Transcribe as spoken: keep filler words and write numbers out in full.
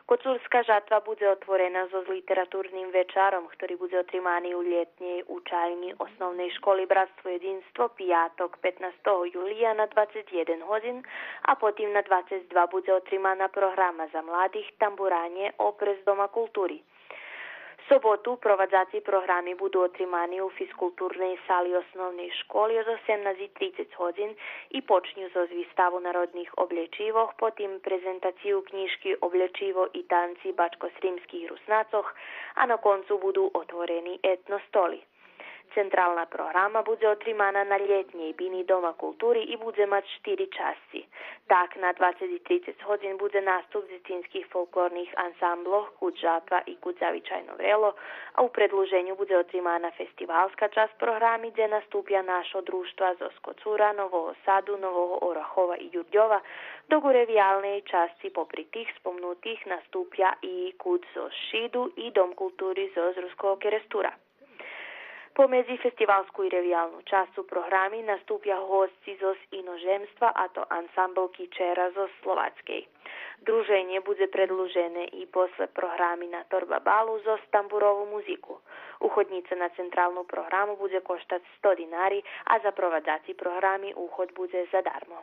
Коцурска жатва будзе отворена зоз литературним вечаром, хтори будзе отримани у лєтнєй учальнї Основней школи „Братство єдинство” пияток, петнастого юлия, на двацец єден годзин, а потим на двацец два будзе отримана програма за младих „Тамбуранє” опрез Дома култури. Соботу провадзаци програми буду отримани у фискултурней сали Основней школи од осемнац и трицец годзин и почню зоз виставу народних облєчивох, потим презентацию кнїжки „Облєчиво и танци бачкосримских Руснацох”, а на концу буду отворени етно столи. Централна програма будзе отримана на лєтнєй бини Дома култури и будзе мац штири часци. Так, на двацец и трицец годзин будзе наступ дзецинских фолклорних ансамблох „Куд жатва” и „Куд завичайно врело”, а у предлуженю будзе отримана фестивалска часц програми, дзе наступя нашо дружтва зоз Коцура, Нового Саду, Нового Орахова и Дюрдьова, док у ревиялней часци попри тих спомнутих наступя и „Куд” зоз Шиду и Дом култури зоз Руского Керестура. Помедзи фестивалску и ревиялну часц програми наступя госци зоз иножемства, а то ансамбл „Кичера” зоз Словацкей. Друженє будзе предлужене и после програми на „Торба балу” зоз тамбурову музику. Уходнїца на централну програму будзе коштац сто динари, а за провадзаци програми уход будзе задармо.